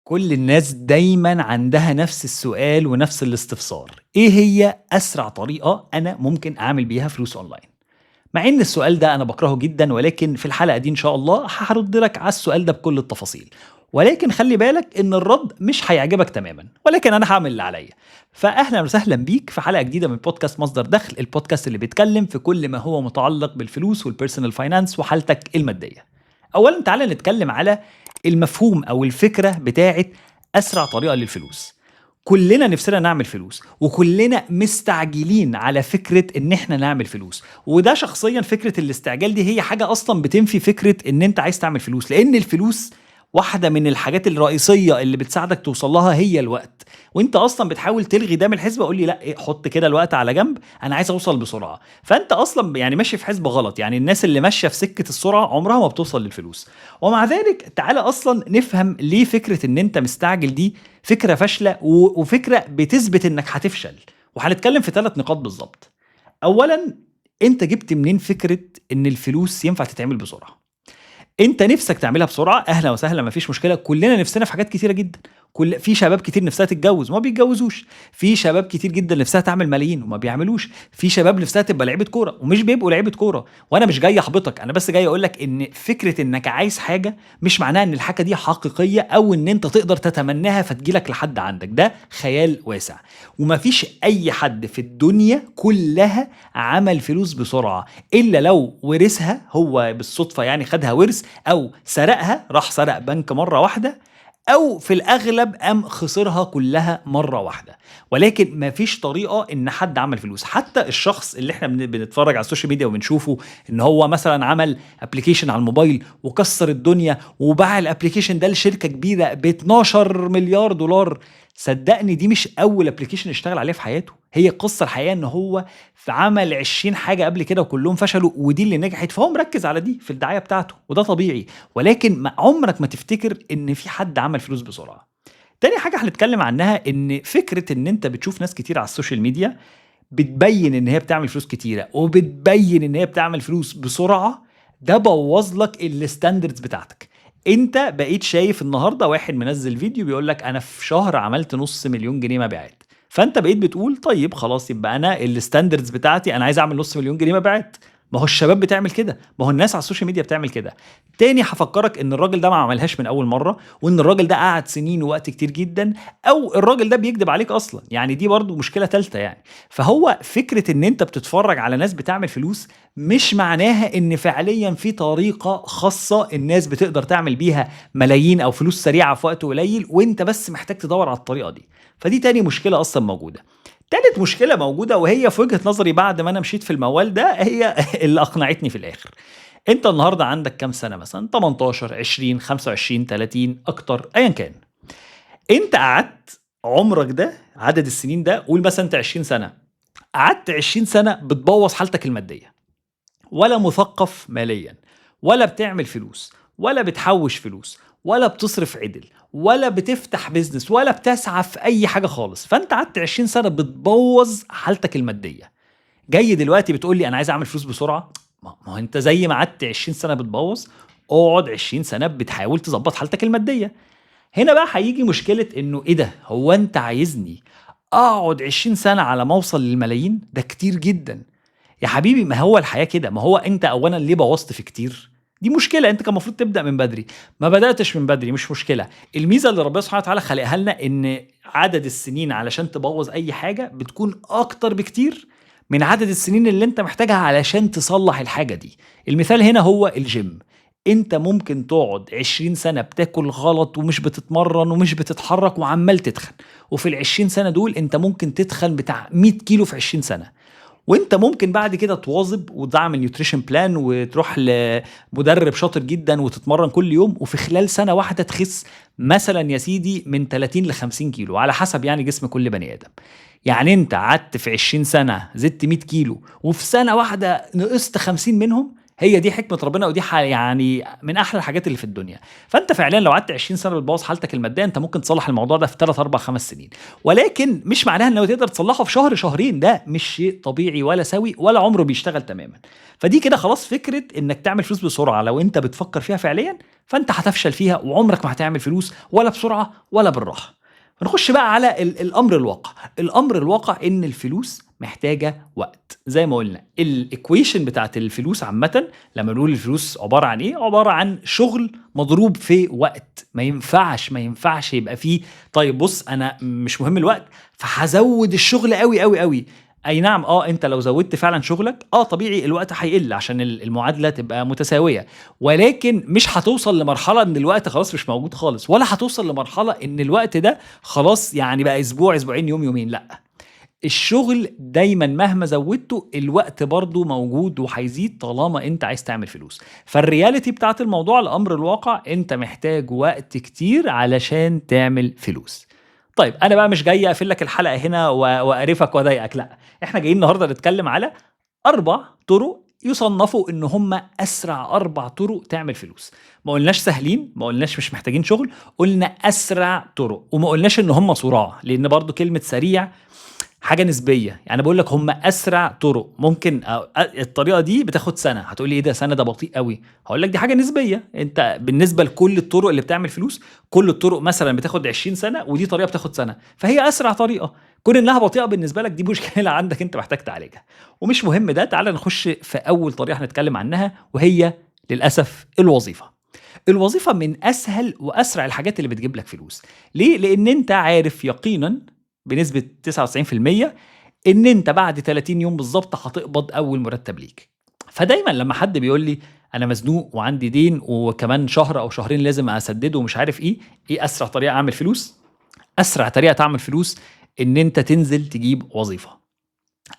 كل الناس دايما عندها نفس السؤال ونفس الاستفسار، ايه هي اسرع طريقة انا ممكن اعمل بيها فلوس اونلاين؟ مع ان السؤال ده انا بكرهه جدا، ولكن في الحلقة دي ان شاء الله هرد لك على السؤال ده بكل التفاصيل، ولكن خلي بالك ان الرد مش هيعجبك تماما، ولكن انا هعمل اللي عليا. فاهلا وسهلا بيك في حلقة جديدة من بودكاست مصدر دخل، البودكاست اللي بيتكلم في كل ما هو متعلق بالفلوس وال personal finance وحالتك المادية. اولا تعالى نتكلم على المفهوم او الفكرة بتاعه اسرع طريقه للفلوس. كلنا نفسنا نعمل فلوس، وكلنا مستعجلين على فكرة ان احنا نعمل فلوس، وده شخصيا فكرة الاستعجال دي هي حاجة اصلا بتنفي فكرة ان انت عايز تعمل فلوس، لان الفلوس واحدة من الحاجات الرئيسية اللي بتساعدك توصل لها هي الوقت، وانت اصلا بتحاول تلغي ده من الحسبة. قول لي لا، حط كده الوقت على جنب، انا عايز اوصل بسرعة. فانت اصلا يعني ماشي في حسبه غلط، يعني الناس اللي ماشية في سكة السرعة عمرها ما بتوصل للفلوس. ومع ذلك تعالى اصلا نفهم ليه فكرة ان انت مستعجل دي فكرة فاشلة وفكره بتثبت انك هتفشل. وهنتكلم في 3 نقاط بالظبط. اولا، انت جبت منين فكرة ان الفلوس ينفع تتعمل بسرعة؟ انت نفسك تعملها بسرعة، اهلا وسهلا، مفيش مشكلة، كلنا نفسنا في حاجات كتيرة جدا. في شباب كتير نفسها تتجوز وما بيتجوزوش، في شباب كتير جدا نفسها تعمل ملايين وما بيعملوش، في شباب نفسها تبقى لعيبة كورة ومش بيبقوا لعيبة كورة. وانا مش جاي احبطك، انا بس جاي اقول لك ان فكرة انك عايز حاجة مش معناها ان الحاجة دي حقيقية او ان انت تقدر تتمناها فتجيلك لحد عندك، ده خيال واسع. ومفيش اي حد في الدنيا كلها عمل فلوس بسرعة الا لو ورثها هو بالصدفة، يعني خدها ورث او سرقها، راح سرق بنك مرة واحدة، او في الاغلب قام خسرها كلها مرة واحدة. ولكن مفيش طريقه ان حد عمل فلوس. حتى الشخص اللي احنا بنتفرج على ال social media وبنشوفه ان هو مثلا عمل application على الموبايل وكسر الدنيا وباع ال application ده لشركة كبيرة ب 12 مليار دولار، صدقني دي مش اول application اشتغل عليه في حياته. هي قصة الحقيقة ان هو عمل 20 حاجة قبل كده وكلهم فشلوا، ودي اللي نجحت، فهو مركز على دي في الدعاية بتاعته، وده طبيعي. ولكن ما عمرك ما تفتكر ان في حد عمل فلوس بسرعة. تاني حاجة هنتكلم عنها ان فكرة ان انت بتشوف ناس كتير على ال social media بتبين ان هي بتعمل فلوس كتيرة وبتبين ان هي بتعمل فلوس بسرعة، ده بوظ لك ال standards بتاعتك. انت بقيت شايف النهارده واحد منزل فيديو بيقول لك انا في شهر عملت 500,000 جنيه مبيعات، فانت بقيت بتقول طيب خلاص يبقى انا ال standards بتاعتي انا عايز اعمل 500,000 جنيه مبيعات. ما هو الشباب بتعمل كده، ما هو الناس على ال social media بتعمل كده. تاني هفكرك ان الراجل ده ما عملهاش من اول مرة، وان الراجل ده قعد سنين ووقت كتير جدا، او الراجل ده بيكذب عليك اصلا، يعني دي برضو مشكلة تالتة يعني. فهو فكرة ان انت بتتفرج على ناس بتعمل فلوس مش معناها ان فعليا في طريقه خاصة الناس بتقدر تعمل بيها ملايين او فلوس سريعة في وقت قليل، وانت بس محتاج تدور على الطريقة دي. فدي تاني مشكلة اصلا موجودة. تالت مشكلة موجودة، وهي في وجهة نظري بعد ما أنا مشيت في الموال ده هي اللي أقنعتني في الآخر. أنت النهاردة عندك كام سنة مثلا؟ 18، 20، 25، 30، أكتر، أيا كان. أنت قعدت عمرك ده، عدد السنين ده، قول مثلا أنت 20 سنة، قعدت 20 سنة بتبوظ حالتك المادية، ولا مثقف ماليا، ولا بتعمل فلوس، ولا بتحوش فلوس، ولا بتصرف عدل، ولا بتفتح business، ولا بتسعى في اي حاجة خالص. فانت قعدت 20 سنة بتبوظ حالتك المادية. جاي دلوقتي بتقول لي انا عايز اعمل فلوس بسرعة؟ ما هو انت زي ما قعدت 20 سنة بتبوظ، اقعد 20 سنة بتحاول تظبط حالتك المادية. هنا بقى هيجي مشكلة انه ايه ده، هو انت عايزني اقعد 20 سنة على ما اوصل للملايين؟ ده كتير جدا يا حبيبي. ما هو الحياة كده. ما هو انت اولا ليه بوظت في كتير؟ دي مشكلة، انت كان المفروض تبدأ من بدري، ما بدأتش من بدري، مش مشكلة. الميزة اللي ربنا سبحانه وتعالى خلقها لنا ان عدد السنين علشان تبوظ اي حاجة بتكون اكتر بكتير من عدد السنين اللي انت محتاجها علشان تصلح الحاجة دي. المثال هنا هو الجيم. انت ممكن تقعد 20 سنة بتاكل غلط ومش بتتمرن ومش بتتحرك وعمال تتخن، وفي ال20 سنة دول انت ممكن تتخن بتاع 100 كيلو في 20 سنة. وانت ممكن بعد كده تواظب وتعمل nutrition plan وتروح لمدرب شاطر جدا وتتمرن كل يوم، وفي خلال سنة واحدة تخس مثلا يا سيدي من 30 ل 50 كيلو على حسب يعني جسم كل بني ادم. يعني انت قعدت في 20 سنة زدت 100 كيلو، وفي سنة واحدة نقصت 50 منهم. هي دي حكمه ربنا، ودي يعني من احلى الحاجات اللي في الدنيا. فانت فعليا لو قعدت 20 سنة بتبوظ حالتك المادية، انت ممكن تصلح الموضوع ده في 3 4 5 سنين، ولكن مش معناها انه تقدر تصلحه في شهر شهرين. ده مش شيء طبيعي ولا سوي ولا عمره بيشتغل تماما. فدي كده خلاص فكرة انك تعمل فلوس بسرعة، لو انت بتفكر فيها فعليا فانت هتفشل فيها، وعمرك ما هتعمل فلوس ولا بسرعة ولا بالراحة. نخش بقى على الامر الواقع. الامر الواقع ان الفلوس محتاجه وقت. زي ما قلنا ال equation بتاعت الفلوس عامة، لما نقول الفلوس عبارة عن ايه؟ عبارة عن شغل مضروب في وقت. ما ينفعش يبقى فيه طيب بص انا مش مهم الوقت فهزود الشغل قوي قوي قوي. اي نعم، انت لو زودت فعلا شغلك طبيعي الوقت هيقل عشان المعادلة تبقى متساوية، ولكن مش هتوصل لمرحلة ان الوقت خلاص مش موجود خالص، ولا هتوصل لمرحلة ان الوقت ده خلاص يعني بقى اسبوع اسبوعين يوم يومين. لا، الشغل دايما مهما زودته الوقت برضو موجود وهيزيد طالما انت عايز تعمل فلوس. فال reality بتاعت الموضوع، الامر الواقع، انت محتاج وقت كتير علشان تعمل فلوس. طيب انا بقى مش جاي اقفل لك الحلقة هنا واقرفك واضايقك، لا، احنا جايين النهارده نتكلم على 4 طرق يصنفوا ان هم اسرع 4 طرق تعمل فلوس. ما قلناش سهلين، ما قلناش مش محتاجين شغل، قلنا اسرع طرق، وما قلناش ان هم صراع، لان برضو كلمة سريع حاجة نسبيه. يعني بقول لك هم اسرع طرق، ممكن الطريقة دي بتاخد سنة، هتقول لي ايه ده سنة، ده بطيء قوي. هقول لك دي حاجة نسبيه، انت بالنسبة لكل الطرق اللي بتعمل فلوس، كل الطرق مثلا بتاخد 20 سنة ودي طريقه بتاخد سنة، فهي اسرع طريقه. كون انها بطيئه بالنسبة لك دي مشكلة عندك انت محتاج تعالجها، ومش مهم ده. تعال نخش في اول طريقه هنتكلم عنها، وهي للاسف الوظيفة. الوظيفة من اسهل واسرع الحاجات اللي بتجيب لك فلوس. ليه؟ لان انت عارف يقينا بنسبة 99% إن أنت بعد 30 يوم بالظبط هتقبض أول مرتب ليك. فدايما لما حد بيقول لي أنا مزنوق وعندي دين وكمان شهر أو شهرين لازم أسدده ومش عارف إيه، إيه أسرع طريقة أعمل فلوس؟ أسرع طريقة تعمل فلوس إن أنت تنزل تجيب وظيفة.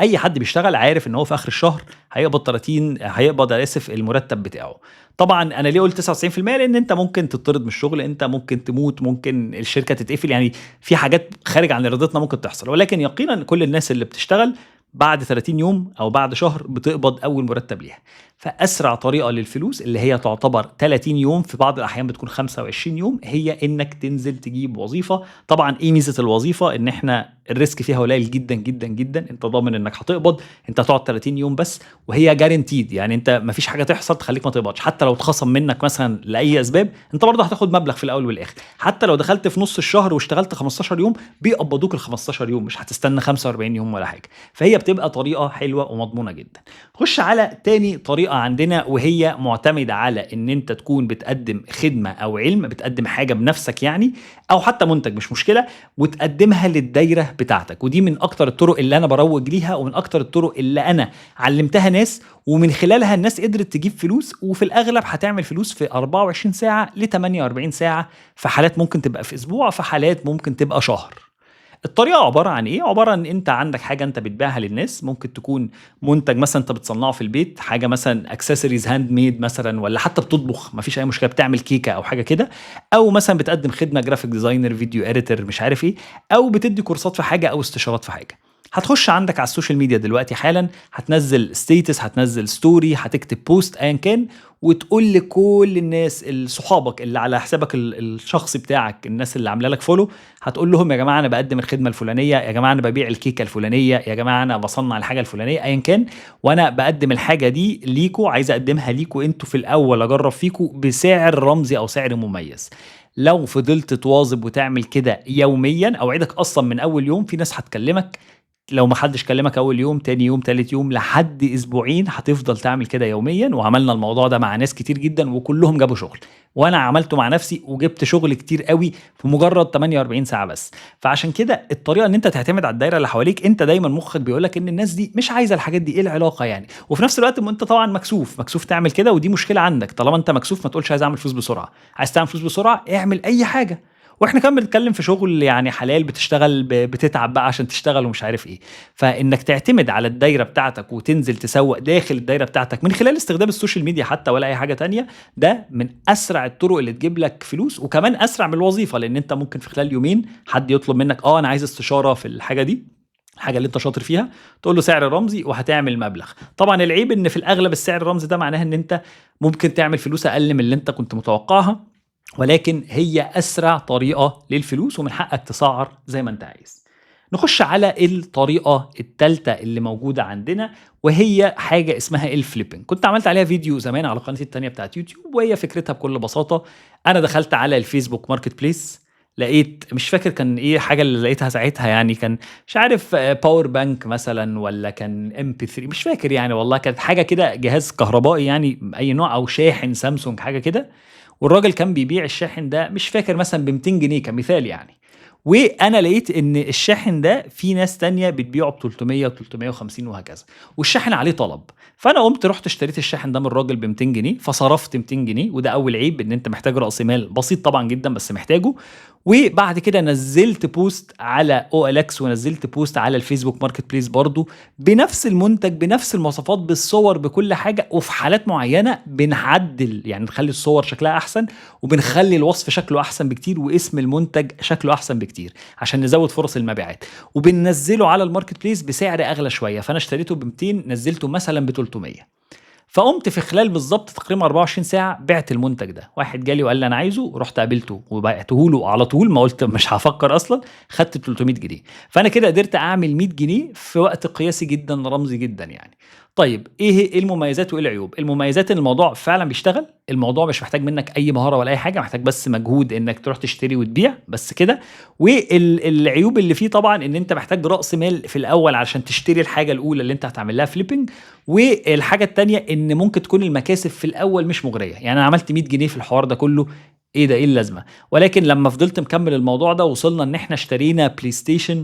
أي حد بيشتغل عارف إن هو في آخر الشهر هيقبض 30، هيقبض آسف المرتب بتاعه. طبعا أنا ليه قلت 99%؟ لأن أنت ممكن تطرد من الشغل، أنت ممكن تموت، ممكن الشركة تتقفل، يعني في حاجات خارج عن إرادتنا ممكن تحصل، ولكن يقينا كل الناس اللي بتشتغل بعد 30 يوم أو بعد شهر بتقبض أول مرتب ليها. فأسرع طريقة للفلوس اللي هي تعتبر 30 يوم، في بعض الأحيان بتكون 25 يوم، هي إنك تنزل تجيب وظيفة. طبعا إيه ميزة الوظيفة؟ إن إحنا ال risk فيها قليل جدا جدا جدا، أنت ضامن إنك هتقبض، أنت هتقعد 30 يوم بس، وهي guaranteed، يعني أنت مفيش حاجة تحصل تخليك ما تقبضش. حتى لو اتخصم منك مثلا لأي أسباب، أنت برضه هتاخد مبلغ في الأول والآخر. حتى لو دخلت في نص الشهر واشتغلت 15 يوم بيقبضوك ال 15 يوم، مش هتستنى 45 يوم ولا حاجة. فهي بتبقى طريقة حلوة ومضمونة جدا. خش على تاني طريقة عندنا، وهي معتمدة على ان انت تكون بتقدم خدمة او علم، بتقدم حاجة بنفسك يعني، او حتى منتج مش مشكلة، وتقدمها للدايرة بتاعتك. ودي من اكتر الطرق اللي انا بروج ليها، ومن اكتر الطرق اللي انا علمتها ناس، ومن خلالها الناس قدرت تجيب فلوس، وفي الاغلب هتعمل فلوس في 24 ساعة ل 48 ساعة، في حالات ممكن تبقى في اسبوع، في حالات ممكن تبقى شهر. الطريقة عبارة عن إيه؟ عبارة عن أنت عندك حاجة أنت بتبيعها للناس، ممكن تكون منتج مثلا أنت بتصنعه في البيت، حاجة مثلا accessories handmade مثلا، ولا حتى بتطبخ مفيش أي مشكلة، بتعمل كيكة أو حاجة كده، أو مثلا بتقدم خدمة graphic designer، video editor، مش عارف إيه، أو بتدي كورسات في حاجة أو استشارات في حاجة. هتخش عندك على ال social media دلوقتي حالا، هتنزل status، هتنزل story، هتكتب post ايا كان، وتقول لكل الناس صحابك اللي على حسابك الشخصي بتاعك، الناس اللي عامله لك follow، هتقول لهم يا جماعة انا بقدم الخدمة الفلانية، يا جماعة انا ببيع الكيكه الفلانية، يا جماعة انا بصنع الحاجة الفلانية ايا كان، وانا بقدم الحاجة دي ليكو، عايز اقدمها ليكو انتوا في الاول، اجرب فيكو بسعر رمزي او سعر مميز. لو فضلت تواظب وتعمل كده يوميا، اوعدك اصلا من اول يوم في ناس هتكلمك. لو ما حدش كلمك اول يوم، تاني يوم، تالت يوم، لحد اسبوعين هتفضل تعمل كده يوميا. وعملنا الموضوع ده مع ناس كتير جدا وكلهم جابوا شغل، وانا عملته مع نفسي وجبت شغل كتير قوي في مجرد 48 ساعة بس. فعشان كده الطريقة ان انت تعتمد على الدايرة اللي حواليك، انت دايما مخك بيقولك ان الناس دي مش عايزه الحاجات دي، ايه العلاقة يعني؟ وفي نفس الوقت انت طبعا مكسوف تعمل كده، ودي مشكلة عندك. طالما انت مكسوف ما تقولش عايز اعمل فلوس بسرعة، عايز تعمل فلوس بسرعة اعمل اي حاجة. واحنا كمان بنتكلم في شغل يعني حلال، بتشتغل بتتعب بقى عشان تشتغل ومش عارف ايه. فانك تعتمد على الدايرة بتاعتك وتنزل تسوق داخل الدايرة بتاعتك من خلال استخدام ال social media حتى ولا اي حاجة تانية، ده من اسرع الطرق اللي تجيب لك فلوس، وكمان اسرع من الوظيفة، لان انت ممكن في خلال يومين حد يطلب منك انا عايز استشاره في الحاجة دي، الحاجة اللي انت شاطر فيها، تقول له سعر رمزي وهتعمل مبلغ. طبعا العيب ان في الاغلب السعر الرمزي ده معناه ان انت ممكن تعمل فلوس اقل من اللي انت كنت متوقعها، ولكن هي اسرع طريقه للفلوس ومن حقك تسعر زي ما انت عايز. نخش على الطريقة الثالثة اللي موجودة عندنا، وهي حاجة اسمها ال flipping. كنت عملت عليها فيديو زمان على قناتي الثانية بتاعت يوتيوب، وهي فكرتها بكل بساطة انا دخلت على الفيسبوك Marketplace، لقيت مش فاكر كان ايه حاجة اللي لقيتها ساعتها، يعني كان مش عارف power bank مثلا ولا كان MP3، مش فاكر يعني والله، كانت حاجة كده جهاز كهربائي يعني اي نوع، او شاحن سامسونج حاجة كده. والراجل كان بيبيع الشاحن ده مش فاكر مثلا ب 200 جنيه كمثال يعني، وانا لقيت ان الشاحن ده في ناس تانية بتبيعه ب 300 و 350 وهكذا، والشاحن عليه طلب. فانا قمت رحت اشتريت الشاحن ده من الراجل ب 200 جنيه، فصرفت 200 جنيه. وده اول عيب، ان انت محتاج راس مال بسيط طبعا جدا بس محتاجه. وبعد كده نزلت post على OLX، ونزلت post على الفيسبوك Marketplace برضو بنفس المنتج بنفس المواصفات بالصور بكل حاجة، وفي حالات معينة بنعدل يعني نخلي الصور شكلها احسن، وبنخلي الوصف شكله احسن بكتير، واسم المنتج شكله احسن بكتير عشان نزود فرص المبيعات، وبننزله على ال Marketplace بسعر اغلى شوية. فانا اشتريته ب 200 نزلته مثلا ب 300، فقمت في خلال بالظبط تقريبا 24 ساعة بعت المنتج ده. واحد جالي وقال لي انا عايزه، رحت قابلته وبعته له على طول، ما قلت مش هفكر اصلا، خدت 300 جنيه. فانا كده قدرت اعمل 100 جنيه في وقت قياسي جدا رمزي جدا يعني. طيب ايه المميزات وايه العيوب؟ المميزات ان الموضوع فعلا بيشتغل، الموضوع مش محتاج منك اي مهارة ولا اي حاجة، محتاج بس مجهود انك تروح تشتري وتبيع بس كده. والعيوب اللي فيه طبعا ان انت محتاج راس مال في الاول عشان تشتري الحاجة الاولى اللي انت هتعمل لها flipping، والحاجة الثانية ان ممكن تكون المكاسب في الاول مش مغرية. يعني انا عملت 100 جنيه في الحوار ده كله، ايه ده، ايه اللازمة؟ ولكن لما فضلت مكمل الموضوع ده وصلنا ان احنا اشترينا PlayStation،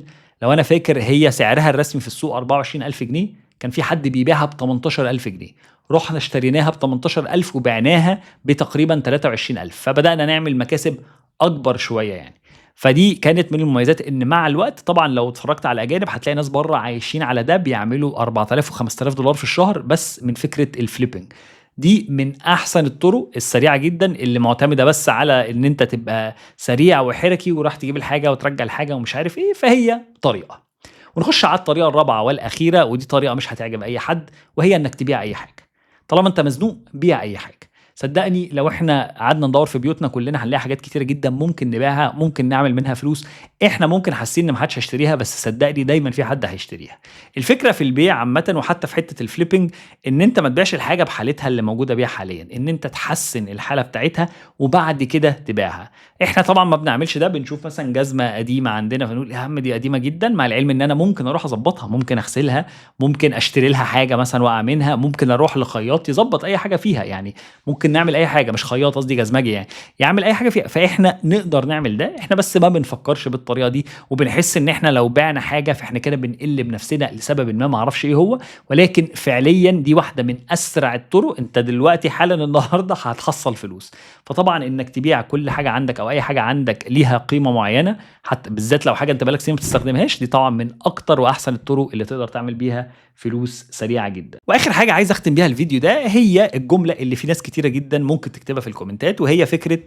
لو انا فاكر هي سعرها الرسمي في السوق 24000 جنيه، كان في حد بيبيعها ب 18000 جنيه، رحنا اشتريناها ب 18000 وبعناها بتقريبا 23000، فبدأنا نعمل مكاسب اكبر شوية يعني. فدي كانت من المميزات، ان مع الوقت طبعا لو اتفرجت على الاجانب هتلاقي ناس بره عايشين على ده، بيعملوا 4000 و5000 دولار في الشهر بس من فكرة ال flipping. دي من احسن الطرق السريعة جدا اللي معتمدة بس على ان انت تبقى سريع وحركي وراح تجيب الحاجة وترجع الحاجة ومش عارف ايه، فهي طريقه. ونخش على الطريقة الرابعة والاخيرة، ودي طريقه مش هتعجب اي حد، وهي انك تبيع اي حاجة. طالما انت مزنوق بيع اي حاجة. صدقني لو احنا قعدنا ندور في بيوتنا كلنا هنلاقي حاجات كتيرة جدا ممكن نبيعها، ممكن نعمل منها فلوس. احنا ممكن حاسين ان محدش هيشتريها، بس صدقني دايما في حد هيشتريها. الفكرة في البيع عامة وحتى في حتة ال flipping، ان انت ما تبيعش الحاجة بحالتها اللي موجودة بيها حاليا، ان انت تحسن الحالة بتاعتها وبعد كده تبيعها. احنا طبعا ما بنعملش ده، بنشوف مثلا جزمه قديمة عندنا فنقول يا عم دي قديمة جدا، مع العلم ان انا ممكن اروح اظبطها، ممكن اغسلها، ممكن اشتري لها حاجة مثلا واقع منها، ممكن اروح لخياط يظبط اي حاجة فيها، يعني ممكن نعمل اي حاجة، مش خياط قصدي جزمجي يعني، يعمل اي حاجة فيها. فاحنا نقدر نعمل ده، احنا بس ما بنفكرش بالطريقة دي، وبنحس ان احنا لو بعنا حاجة فاحنا كده بنقل بنفسنا لسبب ما اعرفش ايه هو، ولكن فعليا دي واحدة من اسرع الطرق. انت دلوقتي حالا النهارده هتحصل فلوس. فطبعا انك تبيع كل حاجة عندك او اي حاجة عندك ليها قيمة معينة، حتى بالذات لو حاجة انت بقالك سنين ما بتستخدمهاش، دي طبعا من اكتر واحسن الطرق اللي تقدر تعمل بيها فلوس سريعة جدا. واخر حاجة عايز اختم بيها الفيديو ده هي الجملة اللي في ناس كتيرة جدا ممكن تكتبها في الكومنتات، وهي فكرة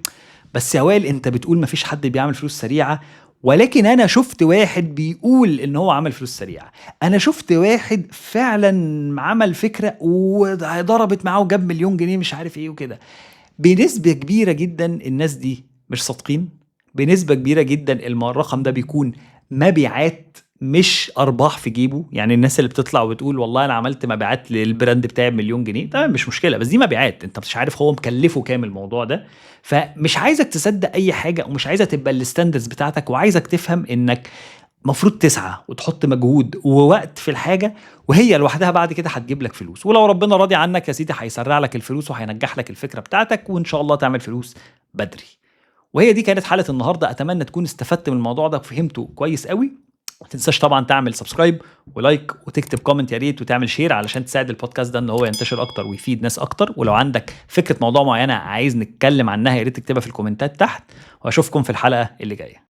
بس يا وائل انت بتقول مفيش حد بيعمل فلوس سريعة، ولكن انا شفت واحد بيقول ان هو عمل فلوس سريعة، انا شفت واحد فعلا عمل فكرة وضربت معاه وجاب مليون جنيه مش عارف ايه وكده. بنسبة كبيرة جدا الناس دي مش صادقين، بنسبة كبيرة جدا الرقم ده بيكون مبيعات مش ارباح في جيبه. يعني الناس اللي بتطلع وبتقول والله انا عملت مبيعات لل brand بتاعي بمليون جنيه، تمام مش مشكلة، بس دي مبيعات، انت مش عارف هو مكلفة كام الموضوع ده. فمش عايزك تصدق اي حاجة، ومش عايزه تبقى ال standards بتاعتك، وعايزك تفهم انك مفروض تسعى وتحط مجهود ووقت في الحاجة، وهي لوحدها بعد كده هتجيب لك فلوس. ولو ربنا راضي عنك يا سيدي هيسرع لك الفلوس وهينجح لك الفكرة بتاعتك، وان شاء الله تعمل فلوس بدري. وهي دي كانت حلقة النهارده، اتمنى تكون استفدت من الموضوع ده وفهمته كويس قوي. ما تنساش طبعا تعمل subscribe و like وتكتب comment يا ريت، وتعمل share علشان تساعد البودكاست ده ان هو ينتشر اكتر ويفيد ناس اكتر. ولو عندك فكرة موضوع معينة عايز نتكلم عنها يا ريت تكتبها في الكومنتات تحت، واشوفكم في الحلقة اللي جاية.